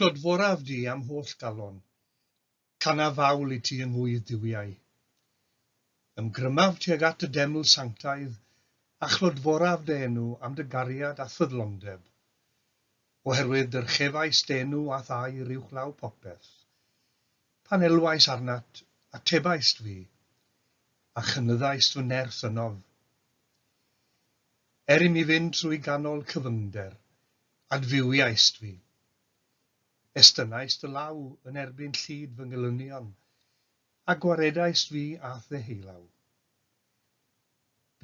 Clodforaf di am holl galon, canaf fawl i ti yng ngŵydd duwiau. Ymgrymaf tuag at y deml sanctaidd, a chlodforaf dy enw am dy gariad a'th ffyddlondeb. Oherwydd dyrchefais dy enw a'th air uwchlaw popeth. Pan elwais arnat, atebaist fi, a chynyddaist fy nerth ynof. Er i mi fynd trwy ganol cyfyngder, adfywiaist fi. Estynnaist dy law yn erbyn llid fy ngelynion, a gwaredaist fi a'th ddeheulaw.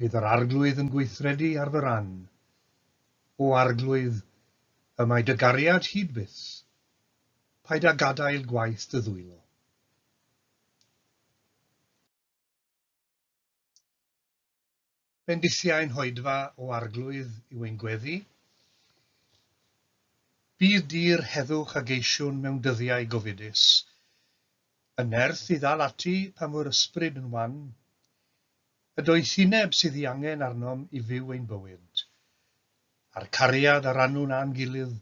Bydd yr Arglwydd yn gweithredu ar fy ran. O Arglwydd, y mae dy gariad hyd byth, paid â gadael gwaith dy ddwylo. Bendithiau'n hoedfa o Arglwydd yw ein gweddi. Bydd dir heddwch a geisiwn mewn dyddiau gofidus. Y nerth i ddal ati pan fo'r ysbryd yn wan. Y doethineb sydd ei angen arnom i fyw ein bywyd. A'r cariad a rannwn â'n gilydd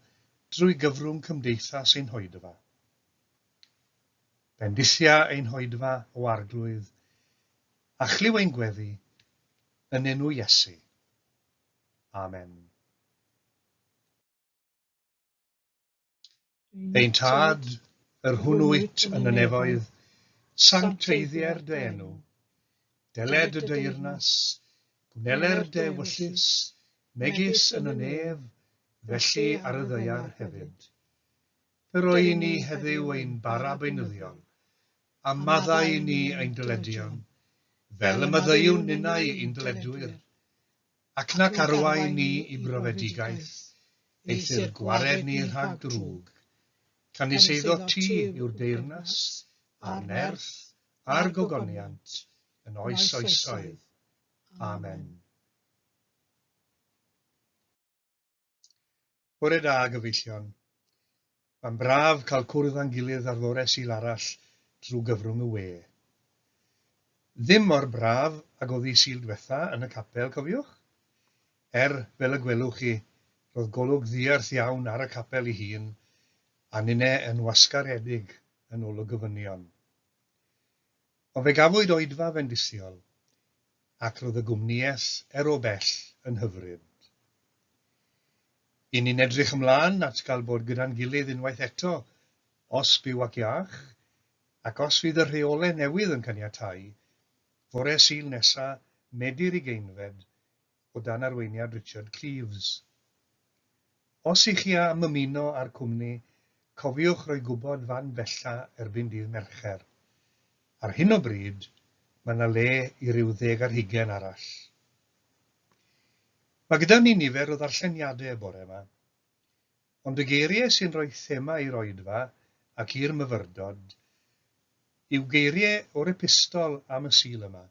drwy gyfrwng cymdeithas ein hoedfa. Bendithia ein hoedfa, o Arglwydd, a chlyw ein gweddi, yn enw Iesu. Amen. Ein Tad, yr hwn wyt yn y nefoedd, sancteiddier dy enw. Deled dy deyrnas, gwneler dy ewyllys, megis yn y nef, felly ar y ddaear hefyd. Fe roi i ni heddiw ein bara beunyddiol, a maddau i ni ein dyledion, fel y maddeuwn ninnau i'n dyledwyr, ac nac arwain ni i brofedigaeth, eithr gwared ni rhag drwg. Canys eiddo ti yw'r deyrnas, a'r nerth, a'r gogoniant, yn oes oesoedd. Amen. Bore da, gyfeillion. Mae'n braf cael cwrdd â'n gilydd ar fore Sul arall drwy gyfrwng y we. Ddim mor braf ag oedd hi Sul dwetha yn y capel, cofiwch? Er, fel y gwelwch chi, roedd golwg ddiarth iawn ar y capel ei hun, a ninne yn wasgaredig yn ôl y gofynion. Ond fe gafwyd oedfa fendithiol, ac roedd y gwmnïaeth, er o bell, yn hyfryd. Y'n ni'n edrych ymlaen at gael bod gyda'n gilydd unwaith eto, os byw ac iach, ac os fydd y rheolau newydd yn caniatáu, fore Sul nesa, Medi'r ugeinfed, o dan arweiniad Richard Cleves. Os y'ch chi am ymuno â'r cwmni, cofiwch roi gwybod fan bella erbyn dydd Mercher. Ar hyn o bryd, mae 'na le i ryw ddeg ar hugain arall. Mae gyda ni nifer o ddarlleniadau y bore 'ma. Ond y geiriau sy'n rhoi thema i'r oedfa ac i'r myfyrdod yw geiriau o'r epistol am y Sul yma,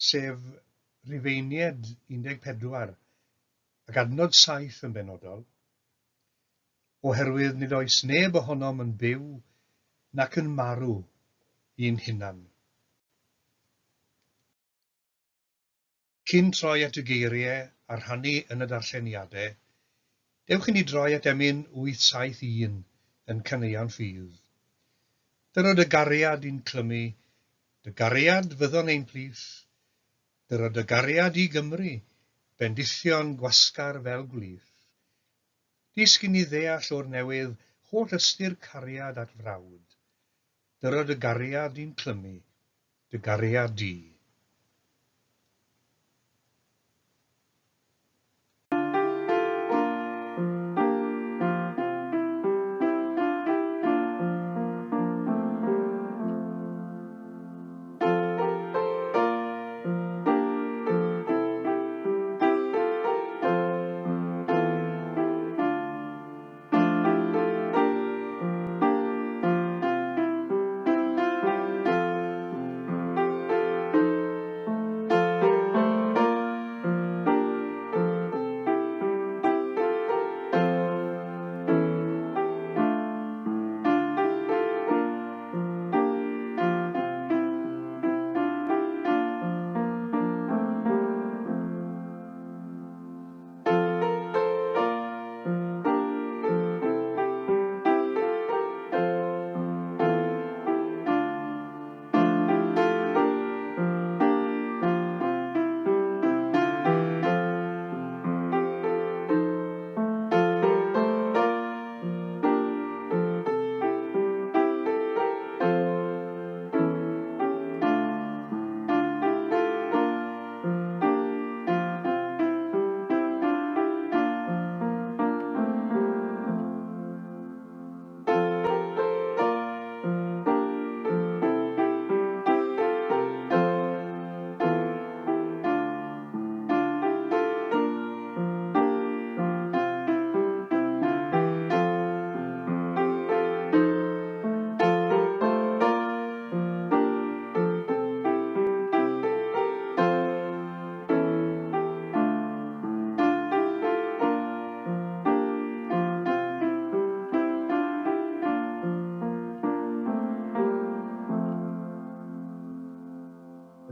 sef Rhufeiniaid 14, ac adnod 7 yn benodol, oherwydd nid oes neb ohonom yn byw nac yn marw i'n hunan. Cyn troi at y geiriau a rhannu yn y darlleniadau, dewch i ni droi at emyn 871 yn Caneuon Ffydd. Dyro dy gariad i'n clymu, dy gariad fyddo'n ein plith, Dyro dy gariad i Gymru, bendithion gwasgar fel gwlith. Dysg i ni ddeall o'r newydd holl ystyr cariad at frawd. Dyro dy gariad i'n clymu, dy gariad di.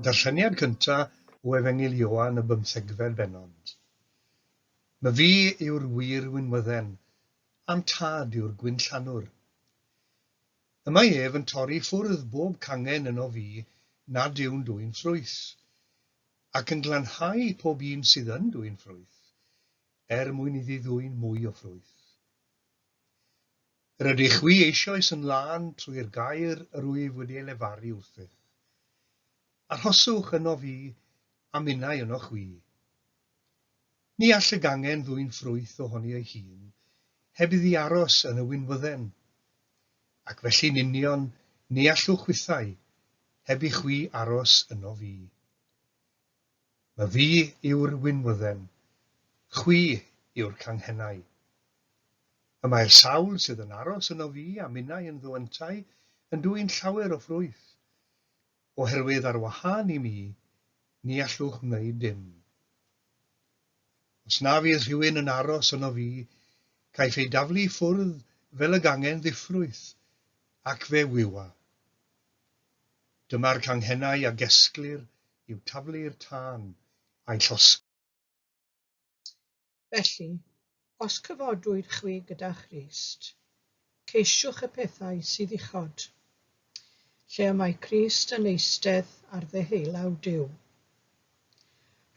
darlleniad cyntaf o Efengyl Ioan y bymthegfed bennod. Myfi yw'r wir winwydden, a'm tad yw'r gwinllanwr. Y mae ef yn torri ffwrdd bob cangen yno fi nad yw'n dwyn ffrwyth, ac yn glanhau pob un sydd yn dwyn ffrwyth, er mwyn iddi ddwyn mwy o ffrwyth. Yr ydych chwi eisoes yn lân trwy'r gair yr wyf wedi ei lefaru wrthych. Arhoswch yno fi, a minnau yno chwi. Ni all y gangen ddwyn ffrwyth ohoni ei hun, heb iddi aros yn y winwydden. Ac felly'n union ni allwch chwithau, heb i chwi aros yno fi. Myfi yw'r winwydden, chwi yw'r canghennau. Y mae'r sawl sydd yn aros yno fi a minnau ynddo yntau yn dwyn llawer o ffrwyth, oherwydd ar wahân i mi, ni allwch wneud dim. Os na fydd rhywun yn aros yno fi, caiff ei daflu i ffwrdd fel y gangen ddiffrwyth, ac fe wywa. Dyma'r canghennau a gesglir i'w taflu i'r tân a'i llosgi. Felly, os cyfodwyd chwi gyda Christ, ceisiwch y pethau sydd uchod, lle y mae Crist yn eistedd ar ddeheulaw Duw.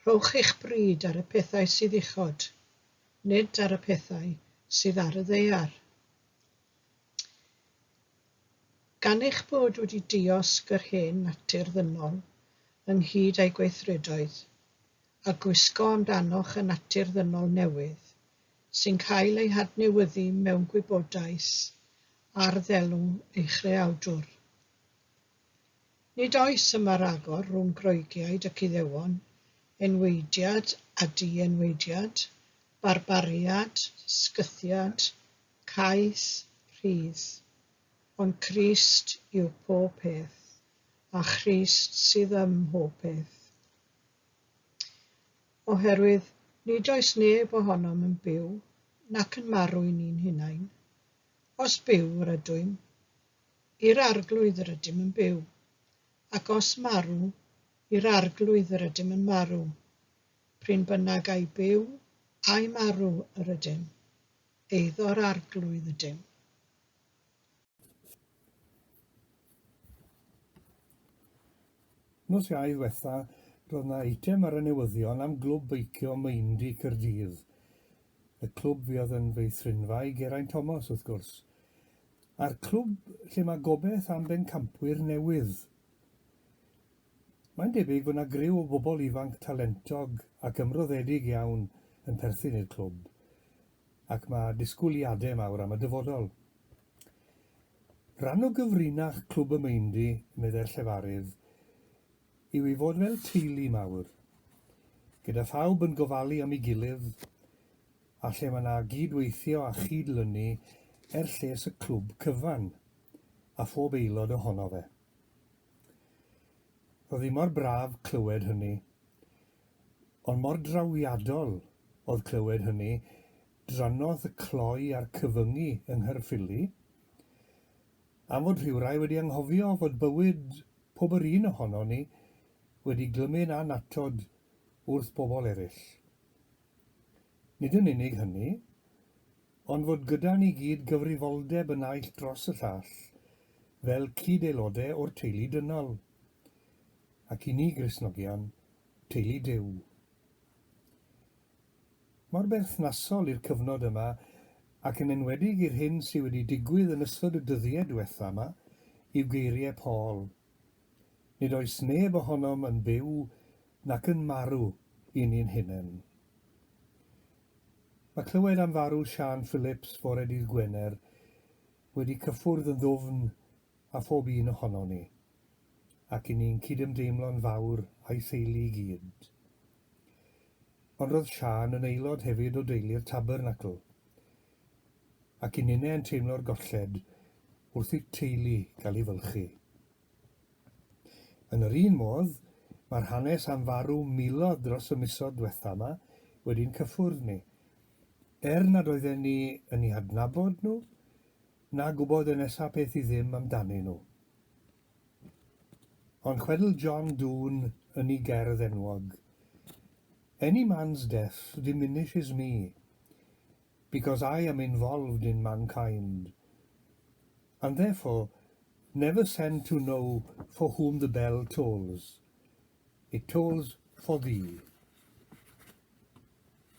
Rhowch eich bryd ar y pethau sydd uchod, nid ar y pethau sydd ar y ddaear. Gan eich bod wedi diosg yr hen natur ddynol ynghyd â'i gweithredoedd, a gwisgo amdanoch y natur ddynol newydd, sy'n cael ei hadnewyddu mewn gwybodaeth ar ddelw ei Chreawdwr. Nid oes yma ragor rhwng Groegiaid ac Iddewon, enwaediad a di-enwaediad, barbariad, sgythiad, caeth, rhydd, ond Crist yw pob peth, a Christ sydd ym mhob peth. Oherwydd nid oes neb ohonom yn byw nac yn marw i ni'n hunain. Os byw yr ydwym, i'r Arglwydd yr ydym yn byw, ac os marw, i'r Arglwydd yr ydym yn marw. P'run bynnag ai byw ai marw yr ydym, eiddo'r Arglwydd ydym. Nos Iau ddiwetha, roedd 'na eitem ar y newyddion am glwb beicio Maendy Caerdydd. Y clwb fuodd yn feithrinfa i Geraint Thomas, wrth gwrs. A'r clwb lle mae gobeith am bencampwyr newydd. Mae'n debyg fod 'na griw o bobl ifanc talentog ac ymroddedig iawn yn perthyn i'r clwb, ac mae disgwyliadau mawr am y dyfodol. Rhan o gyfrinach Clwb y Maendy, meddai'r llefarydd, yw ei fod fel teulu mawr, gyda phawb yn gofalu am ei gilydd, a lle mae 'na gyd-weithio a chyd-lynu er lles y clwb cyfan, a phob aelod ohono fe. Roedd hi mor braf clywed hynny, ond mor drawiadol oedd clywed hynny Drannodd y cloi a'r cyfyngu yng Nghaerffili, am fod rhywrai wedi anghofio fod bywyd pob yr un ohonon ni wedi glymu'n annatod wrth bobl eraill. Nid yn unig hynny, ond fod gyda ni gyd gyfrifoldeb y naill dros y llall fel cyd-aelodau o'r teulu dynol, ac i ni Gristnogion, teulu Duw. Mor berthnasol i'r cyfnod yma ac yn enwedig i'r hyn sy wedi digwydd yn ystod y dyddiau diwetha 'ma yw geiriau Paul, Nid oes neb ohonom yn byw nac yn marw i ni'n hunain. Mae clywed am farw Siân Phillips fore dydd Gwener wedi cyffwrdd yn ddwfn â phob un ohonon ni, ac i ni'n cydymdeimlo'n fawr â'i theulu i gyd. Ond roedd Siân yn aelod hefyd o deulu'r Tabernacl, ac i ninne yn teimlo'r golled wrth i'r teulu gael ei fylchu. Yn yr un modd, mae'r hanes am farw miloedd dros y misoedd dwetha 'ma wedi'n cyffwrdd ni, er nad oedden ni yn eu hadnabod nhw, na gwybod y nesa peth i ddim amdanyn nhw. Ond chwedl John Dŵn yn ei gerdd enwog, Any man's death diminishes me, because I am involved in mankind, and therefore never send to know for whom the bell tolls. It tolls for thee.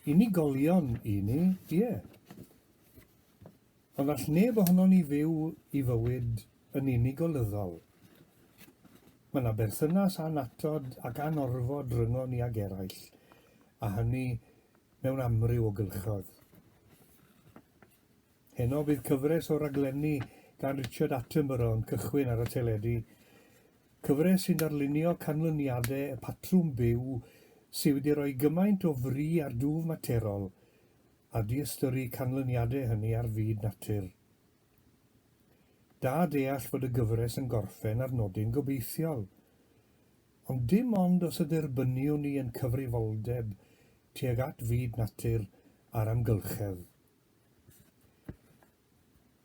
Unigolion i ni, ie. Ond all neb ohonon ni fyw i fywyd yn unigolyddol. Mae yna berthynas annatod ac anorfod rhyngon ni ag eraill, a hynny mewn amryw o gylchoedd. Heno bydd cyfres o raglenni gan Richard Attenborough yn cychwyn ar y teledu, cyfres sy'n darlunio canlyniadau y patrwm byw sydd wedi rhoi gymaint o fri ar dwf materol a diystyru canlyniadau hynny ar fyd natur. Da deall fod y gyfres yn gorffen ar nodyn gobeithiol. Ond dim ond os y derbyniwn ni ein cyfrifoldeb tuag at fyd natur a'r amgylchedd.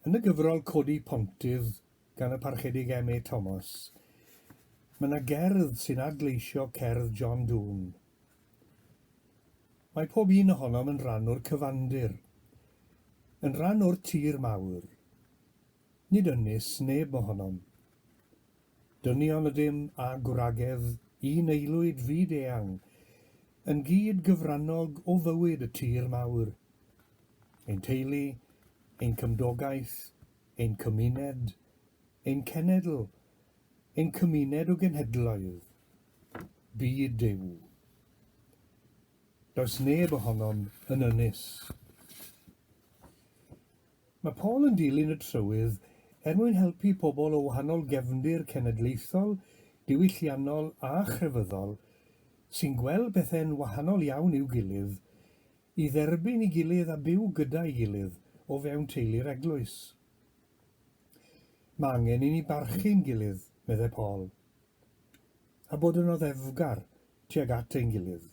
Yn y gyfrol Codi Pontydd gan y Parchedig M.A. Thomas, mae yna gerdd sy'n adleisio cerdd John Donne. Mae pob un ohonom yn rhan o'r cyfandir, yn rhan o'r tir mawr. Nid ynys neb mohonom. Dynion ydym a gwragedd un aelwyd fyd eang, yn gyd gyfrannog o fywyd y tir mawr. Ein teulu, ein cymdogaeth, ein cymuned, ein cenedl, ein cymuned o genhedloedd. Byd Duw. Does neb ohonom yn ynys. Mae Paul yn dilyn y trywydd er mwyn helpu pobl o wahanol gefndir cenedlaethol, diwylliannol a chrefyddol, sy'n gweld pethau'n wahanol iawn i'w gilydd, i dderbyn ei gilydd a byw gyda'i gilydd o fewn teulu'r eglwys. Mae angen i ni barchu'n gilydd, meddai Paul, a bod yn oddefgar tuag at ein gilydd,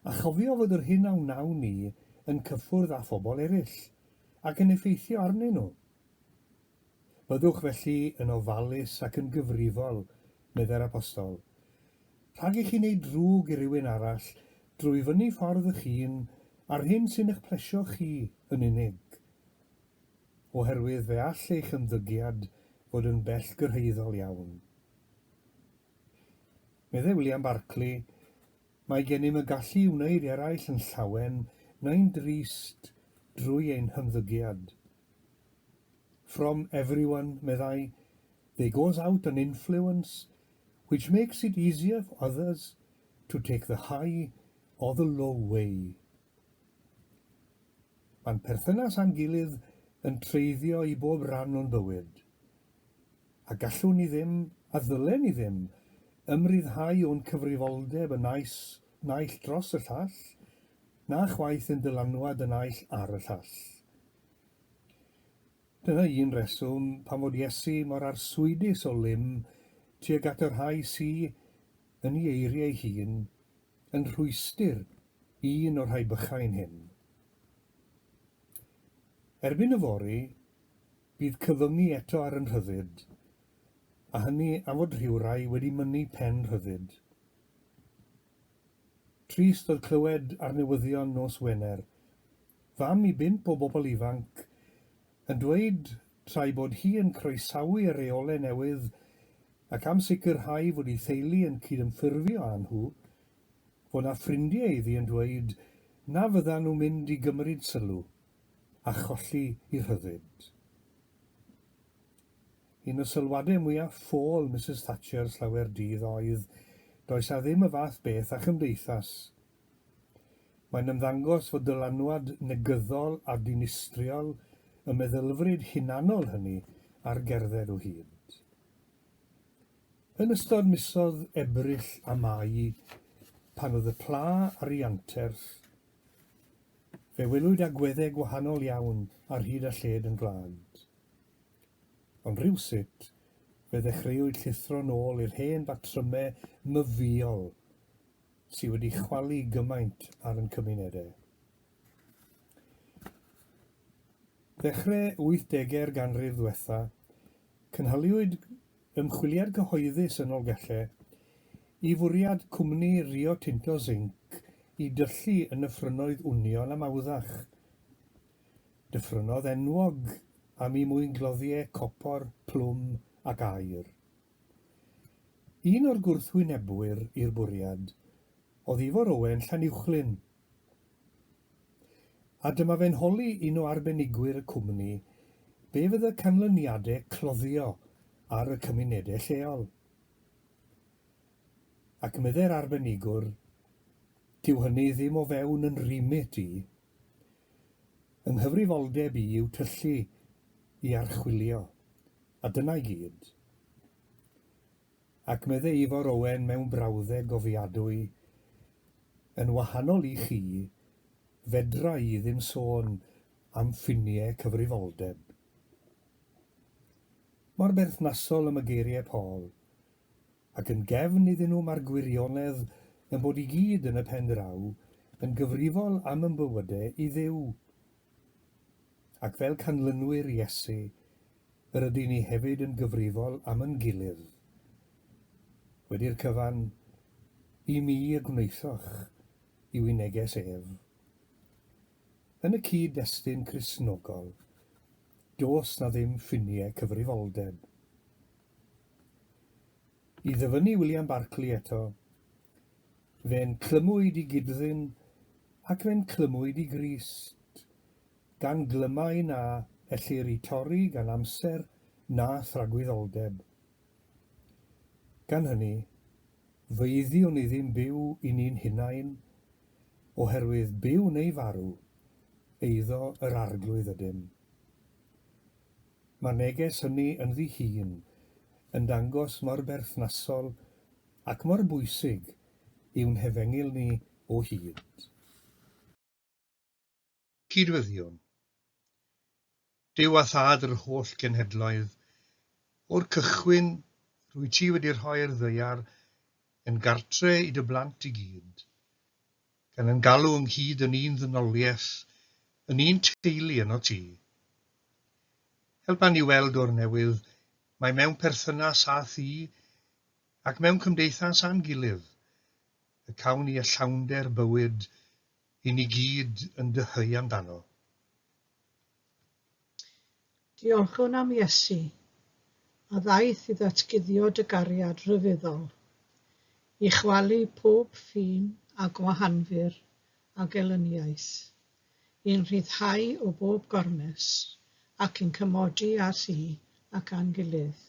a chofio fod yr hyn a wnawn ni yn cyffwrdd â phobl eraill ac yn effeithio arnyn nhw. Byddwch felly yn ofalus ac yn gyfrifol, meddai'r Apostol, rhag i chi wneud drwg i rywun arall drwy fynnu ffordd eich hun a'r hyn sy'n eich plesio chi yn unig, oherwydd fe all eich ymddygiad fod yn bellgyrhaeddol iawn. Meddai William Barclay, Mae gennym y gallu i wneud eraill yn llawen neu'n drist drwy ein hymddygiad. From everyone, meddai, there goes out an influence which makes it easier for others to take the high or the low way. Mae'n perthynas â'n gilydd yn treiddio i bob rhan o'n bywyd. A gallwn ni ddim, a ddylen ni ddim, ymryddhau o'n cyfrifoldeb y naill, naill dros y llall, na chwaith ein dylanwad y naill ar y llall. Dyna un reswm pam fod Iesu mor arswydus o lym tuag at y rhai sy, yn ei eiriau ei hun, yn rhwystr i un o'r rhai bychain hyn. Erbyn yfory, Bydd cyfyngu eto ar yn rhyddid, a hynny am fod rhywrai wedi mynnu pen rhyddid. Trist oedd clywed ar newyddion nos Wener, fam i bump o bobl ifanc, yn dweud tra'i bod hi yn croesawu y reole newydd ac am sicrhau fod ei theulu yn cydymffurfio â nhw, fod 'na ffrindiau iddi yn dweud na fyddan nhw'n mynd i gymryd sylw. a cholli i rhyddid. Un o sylwadau mwyaf ffôl Misus Thatcher slawer dydd oedd, Does 'a ddim y fath beth â chymdeithas. Mae'n ymddangos fod dylanwad negyddol a dinistriol y meddylfryd hunanol hynny ar gerdded o hyd. Yn ystod misoedd Ebrill a Mai, pan oedd y pla ar ei anterth, Fe welwyd agweddau gwahanol iawn ar hyd a lled yn gwlad. Ond rhywsut, fe ddechreuwyd llithro nôl i'r hen batrymau myfïol sy wedi chwalu gymaint ar yn cymunedau. Ddechrau wythdegau'r ganrif ddwetha, cynhaliwyd ymchwiliad cyhoeddus yn Nolgellau. i fwriad cwmni Rio Tinto Zinc i dyllu yn nyffrynnoedd Wnion a Mawddach. Dyffrynnodd enwog am eu mwyngloddiau copor, plwm ac aur. Un o'r gwrthwynebwyr i'r bwriad oedd Ifor Owen Llanuwchllyn. A dyma fe'n holi un o arbenigwyr y cwmni be fydd y canlyniadau cloddio ar y cymunedau lleol. Ac medde'r arbenigwr, dyw hynny ddim o fewn yn remit i. Yng nghyfrifoldeb i yw tyllu i archwilio, a dyna i gyd. Ac medde Ifor Owen mewn brawddeg gofiadwy, Yn wahanol i chi, fedra i ddim sôn am ffinie cyfrifoldeb. Mor berthnasol am y geirie Paul, ac yn gefn iddyn nhw mae'r gwirionedd yn bod i gyd yn y pen draw yn gyfrifol am yn bywyde i Dduw. Ac fel canlynwyr Iesu, yr ydyn ni hefyd yn gyfrifol am yn gilydd. Wedi'r cyfan, i mi y gwnaethoch yw ei neges ef. Yn y cyd-destun Cristnogol, does 'na ddim ffiniau cyfrifoldeb. I ddyfynnu William Barclay eto, Fe'n clymwyd i gyd-ddyn ac fe'n clymwyd i Grist, gan glymau na ellir eu torri gan amser na thragwyddoldeb. Gan hynny, feiddiwn ni ddim byw i ni'n hunain, oherwydd byw neu farw, eiddo yr Arglwydd ydym. Mae'r neges hynny ynddi hun yn dangos mor berthnasol ac mor bwysig yw'n hefengyl ni o hyd. Cydweddion. Duw a Thad yr holl genhedloedd, o'r cychwyn rwyt ti wedi rhoi'r ddaear yn gartre i dy blant i gyd, gan yn galw ynghyd yn un ddynoliaeth, yn un teulu yno ti. Helpa ni weld o'r newydd mai mewn perthynas â thi ac mewn cymdeithas â'n gilydd, y cawn ni y llawnder bywyd i ni gyd yn dyheu amdano. Diolchwn am Iesu, a ddaeth i ddatguddio dy gariad rhyfeddol, i chwalu pob ffin a gwahanfur a gelyniaeth, i'n rhyddhau o bob gormes, ac i'n cymodi â thi ac â'n gilydd.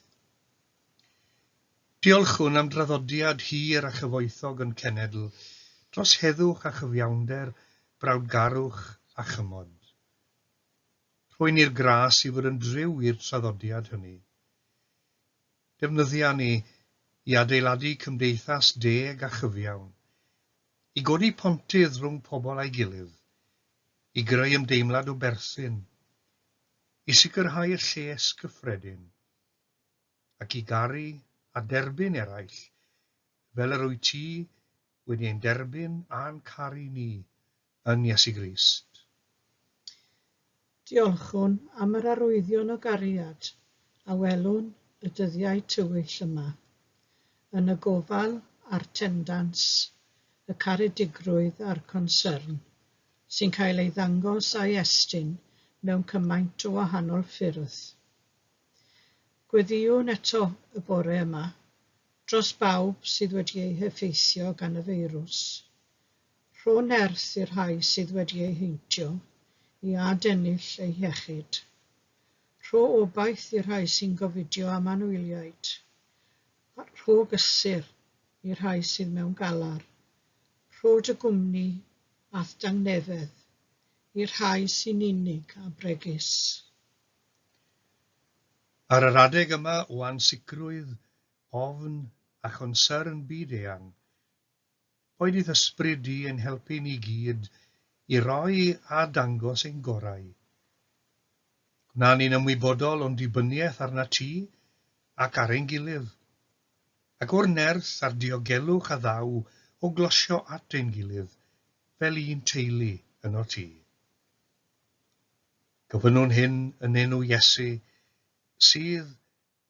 Diolchwn am draddodiad hir a chyfoethog yn cenedl, dros heddwch a chyfiawnder, brawdgarwch a chymod. Rhoi ni'r gras i fod yn driw i'r traddodiad hynny. Defnyddia ni i adeiladu cymdeithas deg a chyfiawn, i godi pontydd rhwng pobl a'i gilydd, i greu ymdeimlad o berthyn, i sicrhau y lles cyffredin, ac i garu a derbyn eraill fel yr wyt ti wedi ein derbyn a'n caru ni yn Iesu Grist. Diolchwn am yr arwyddion o gariad a welwn y dyddiau tywyll yma, yn y gofal a'r tendans, y caredigrwydd a'r consyrn sy'n cael ei ddangos a'i estyn mewn cymaint o wahanol ffyrdd. Gweddïwn eto y bore yma dros bawb sydd wedi eu heffeithio gan y feirws. Rho nerth i'r rhai sydd wedi eu heintio i adennill eu hiechyd. Rho obaith i'r rhai sy'n gofidio am anwyliaid. Rho gysur i'r rhai sydd mewn galar. Rho dy gwmni a'th dangnefedd i'r rhai sy'n unig a bregus. Ar yr adeg yma o ansicrwydd, ofn a chonsyrn byd-eang, boed i'th ysbryd di ein helpu ni gyd i roi a dangos ein gorau. Gwna ni'n ymwybodol o'n dibyniaeth arnat ti ac ar ein gilydd, ac o'r nerth a'r diogelwch a ddaw o glosio at ein gilydd fel un teulu ynot ti. Gofynnwn hyn yn enw Iesu, sydd,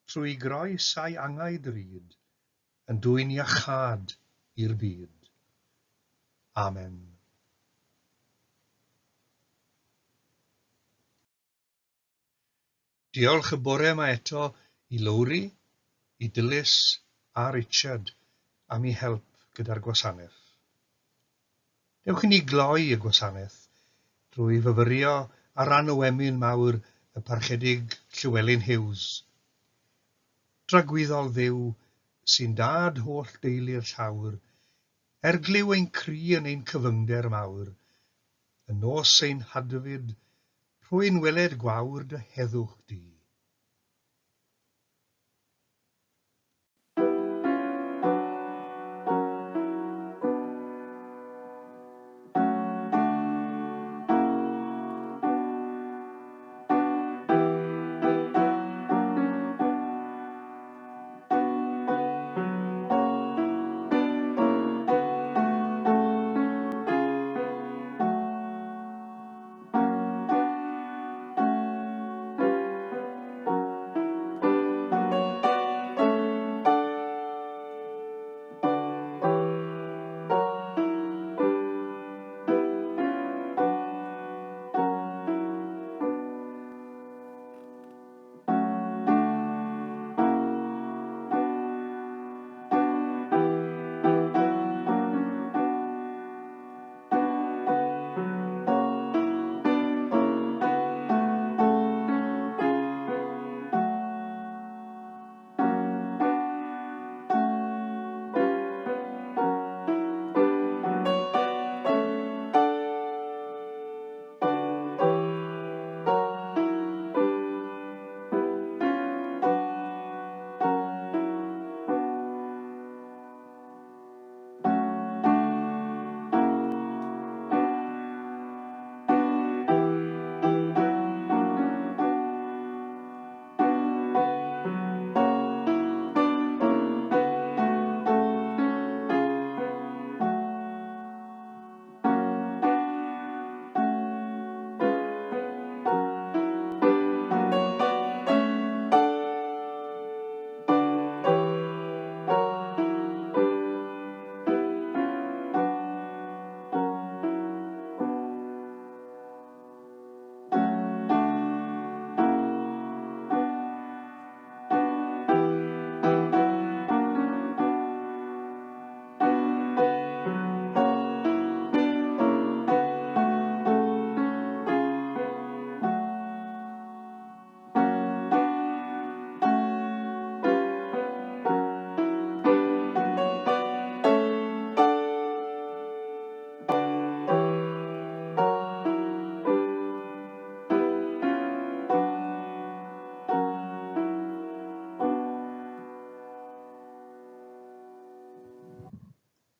trwy groes a'i angau drud, yn dwyn iachâd i'r byd. Amen. Diolch y bore yma eto i Lowri, i Dilys a Richard am eu help gyda'r gwasanaeth. Dewch i ni gloi y gwasanaeth drwy fyfyrio ar ran o emyn mawr y Parchedig Llywelyn Hughes. Dragwyddol Dduw sy'n dad holl deulu'r llawr, erglyw ein cri yn ein cyfyngder mawr, y nos ein hadfyd, rhwy'n weled gwawr dy heddwch di.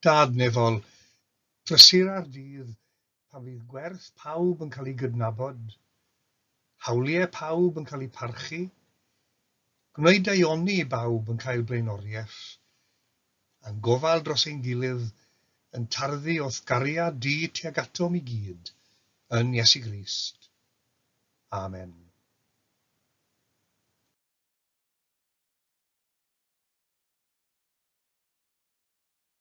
Dad nefol, prysura'r dydd pan fydd gwerth pawb yn cael ei gydnabod, hawliau pawb yn cael eu parchu, gwneud daioni i bawb yn cael blaenoriaeth, a'n gofal dros ein gilydd yn tarddu o'th gariad di tuag atom i gyd, yn Iesu Grist. Amen.